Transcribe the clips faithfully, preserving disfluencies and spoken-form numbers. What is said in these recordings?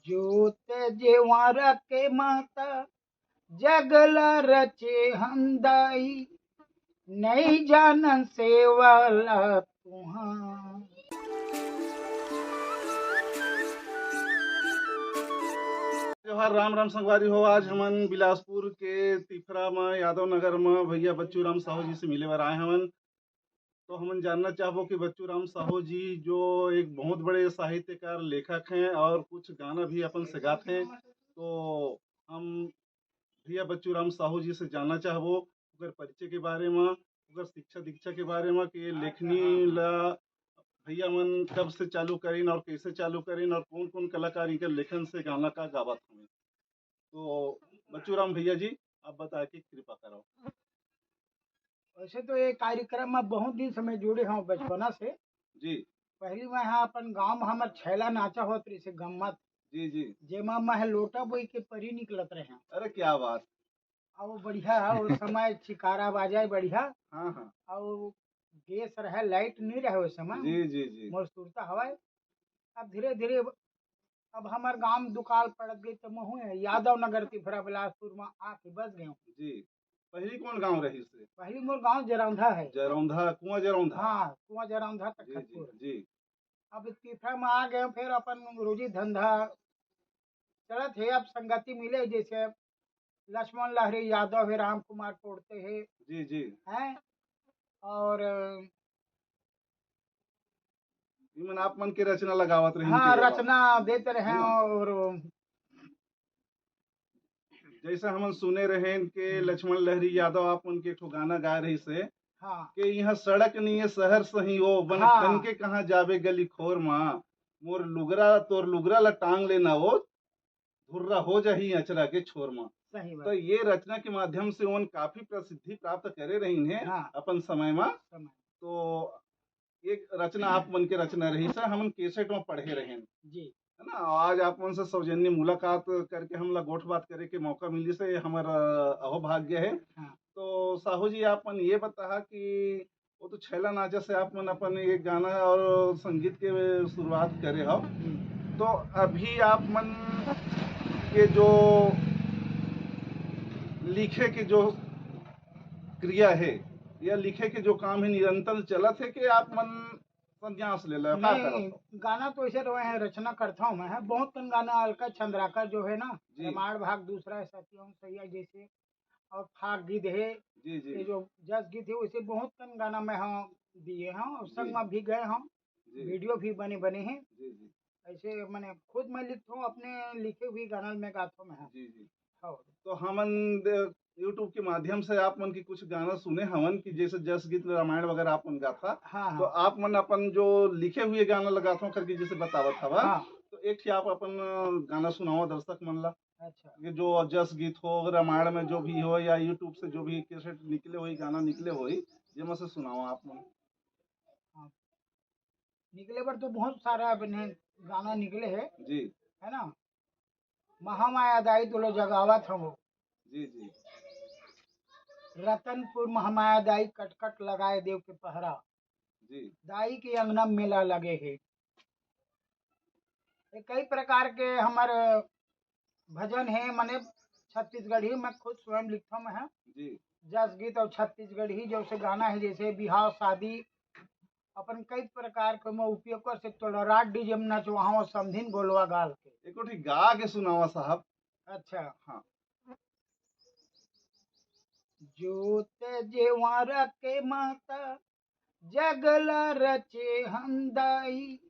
जोत जेवारा के माता, जगला रचे हंदाई, नहीं जानन सेवा ला तुहा। जोहार, राम राम संगवारी हो। आज हमन बिलासपुर के तिफरा म, यादव नगर म भैया बच्चू राम साहू जी से मिले बर आए हवन। तो हमन जानना चाहबो कि बच्चू राम साहू जी जो एक बहुत बड़े साहित्यकार, लेखक हैं और कुछ गाना भी अपन से गाते हैं, तो हम भैया बच्चू राम साहू जी से जानना चाहबो ओकर परिचय के बारे में, ओकर शिक्षा दीक्षा के बारे में कि लेखनी ला भैया मन कब से चालू करें और कैसे चालू करें और कौन कौन कलाकार इनके लेखन से गाना का गावत हमें। तो बच्चू राम भैया जी, आप बताए के कृपा करो। वैसे तो ये कार्यक्रम में बहुत दिन से मैं जुड़े हूँ, बचपना से। जी। पहली मैं यहाँ अपन गांव में हमर छैला नाचा होत रहिसे गम्मत। जी, जी। जेमा मैं लोटा बोई के परी निकलत रहे। अरे क्या बात। अब वो बढ़िया है, वो समय चिकारा बाजाए बढ़िया। हाँ, हाँ। और गैस रहे, लाइट नहीं रहे उस समय। जी, जी, जी। मोर सुरता हवाए। अब धीरे धीरे अब हमर गांव दुकाल पड़त गई, तो महू यादव नगर तिफरा बिलासपुर में आके बस गए। जी। पहली कौन गांव रहिसे? पहली मोर गांव जरौंधा है। जरौंधा, कुआं जरौंधा। हाँ, कुआं जरौंधा जी, जी, तखतपुर। जी। अब तिफरा में आ गए, फिर अपन रोजी धंधा चलत है। अब संगति मिले, जैसे लक्ष्मण लहरी यादव है, राम कुमार कोड़ते है, जी, जी। हैं, और इमन आप मन के रचना लगावत रहिन हाँ, के रचना देते रहे हैं। और जैसे हमन सुने रहेन के हम्म। लक्ष्मण लहरी यादव आप मन के एक ठो गाना गाए रहिसे हाँ। के यहाँ सड़क नहीं है शहर सही हो, बन हाँ। तन के कहाँ जाबे गली खोर मा, मोर लुगरा, तोर लुगरा ला टांग लेना वो, धुर्रा हो जाही अचरा के छोर मा। सही बात। तो ये रचना के माध्यम से उन काफी प्रसिद्धि प्राप्त करे रहिन है हाँ। अपन समय मा। समय। तो एक रचना आप मन के रचना रहिसे, हमन कैसेट में पढ़े रहेन। जी। है ना? आज आप मन से सौजन्य मुलाकात करके हमला गोठ बात करे के मौका मिलिसे, हमर, अ, अहोभाग्य है। हाँ। तो साहू जी, आप मन ये बताहा कि वो तो छैला नाचा से आप मन अपन एक गाना और संगीत के शुरुआत करे हो। हम्म। तो अभी आप मन के जो लिखे के जो क्रिया है या लिखे के जो काम है, निरंतर चलत है कि आप मन संन्यास ले ले, का नहीं, करत हो? गाना तो ऐसे रहे हैं, रचना करता हूँ मैं, है बहुत कन गाना। अलका चंद्राकर जो है ना, जी। रामायण भाग दूसरा है, सतिया सैया जैसे, और फाग गीत है, जी, जी। ये जो जस गीत है, वैसे बहुत कन गाना मैं हाँ दिए हैं और संग जी। में भी गए हैं, जी। वीडियो भी बने बने हैं। जी, जी। ऐसे मैंने खुद मैं लिखता हूँ, अपने लिखे हुए गाना मैं गाता हूँ मैं हाँ। जी, जी। हाँ। तो हमन दे-, YouTube के माध्यम से आप मन के कुछ गाना सुने हवन कि जैसे जस गीत रामायण वगैरह आप मन गाथा। हाँ, तो हाँ। आप मन अपन जो लिखे हुए गाना लगात हो करके जैसे बतावत हवा, हाँ। तो एक ठे आप अपन, अ, गाना सुनाओ दर्शक मन ला। अच्छा। ये जो जस गीत हो, रामायण में जो भी हो या YouTube से जो भी कैसेट निकले होई, गाना निकले होई, जेमा से सुनाओ आप मन। हाँ। निकले बर तो बहुत सारा अपने गाना निकले है। जी। है ना? महामाया दाई तोला जगावत हवो। जी, जी। रतनपुर महामाया दाई कटकट लगाए देव के पहरा। जी। दाई के अंगना मेला लगे हे। ये कई प्रकार के हमर भजन हे, मने छत्तीसगढ़ी में खुद स्वयं लिखथों मैं ह। जी। जस गीत और छत्तीसगढ़ी जो से गाना है, जैसे बिहाव शादी, अपन कई प्रकार के में उपयोग कर सकते हो। रात डीजे में नचवाओ समधिन गोलवा गाल के। एको ठी गा के सुनावा साहब। अच्छा। हाँ। जोत जेवारा के माता, जगला रचे हंदाई,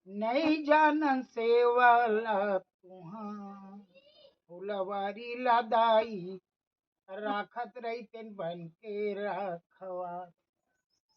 नहीं जानन सेवा ला तुहा। फुलवारी ला दाई, राखत रही तेन बन के रखवा।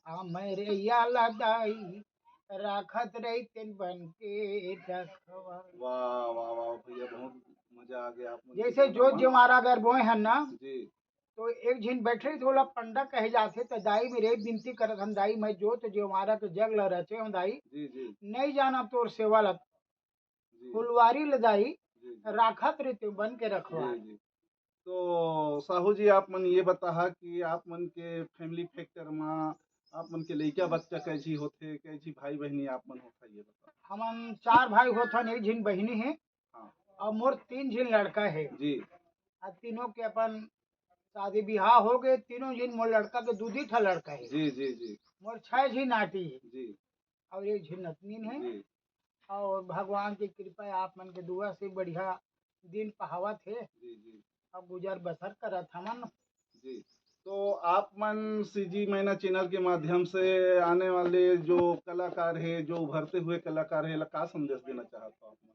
आ मैं रे या ला दाई, राखत रही तेन बन के रखवा। वाह, वाह, वाह, भैया, बहुत मजा आ गया आप मन के जैसे गाना जोत में। जेवारा अगर बोए हन ना, जी। तो एक झिन बैठे रही, थोड़ा पंडा कहे जाथे, तो दाई मेरे बिनती करत हन, दाई मैं जोत जेवारा के जग ल रचे हूँ दाई, जी, जी। नहीं जाना तोर सेवा ला, जी। फुलवारी ल दाई, जी, जी। राखत रही तेन बन के रखवा। जी, जी। तो साहू जी, आप मन ये बताहा कि आप मन के family factor मा आप मन के लइका बच्चा कैसी होथे, कैसी भाई बहिनी आप मन होथा, ये बताओ। हमन चार भाई होथन, एक झिन बहिनी हे। हाँ। अउ मोर तीन झिन लड़का हे। जी। अउ तीनों के अपन शादी बिहाव हो गे। तीनों झिन मोर लड़का के दू दू ठा लड़का हे। जी, जी, जी। मोर छह झिन नाती हे। जी। अउ एक झिन नतनीन हे। जी। अउ भगवान के कृपा, आप मन के दुआ से बढ़िया दिन पहावत हे। जी, जी। अब गुजर बसर करत हमन। जी। तो आप मन सीजी मैना चैनल के माध्यम से आने वाले जो कलाकार हे, जो उभरते हुए कलाकार हे, ला का संदेश देना चाहत हो आप मन?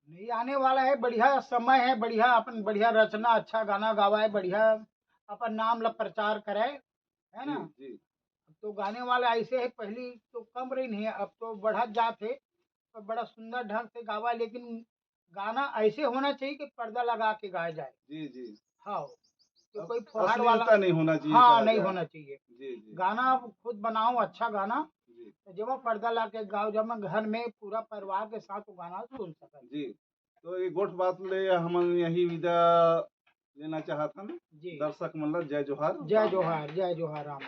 नहीं, आने वाला हे, बढ़िया समय हे, बढ़िया अपन बढ़िया रचना, अच्छा गाना गावाए, बढ़िया अपन नाम ला प्रचार कराए, है ना? जी, जी। अब तो गाने वाला ऐसे हे, पहली तो कम रहिन हे, अब तो बढ़त जात हे, तो बड़ा सुंदर ढंग से गावाए, लेकिन गाना ऐसे होना चाहिए कि पर्दा लगा के गाया जाए। जी, जी। हाँ, तो अब कोई फोहाड़ वाला अश्लीलता नहीं होना चाहिए, हाँ, कहा नहीं जाए। होना चाहिए। जी, जी। गाना आप खुद बनाओ, अच्छा गाना, जी। तो जब पर्दा ला के गाओ, जब मैं घर में पूरा परिवार के साथ वो गाना सुन सकत। जी, तो ये गोठ बात ले हमन यही विदा लेना चाहत हन। जी। दर्शक मन ला जय जोहार। जय जोहार, जय जोहार राम।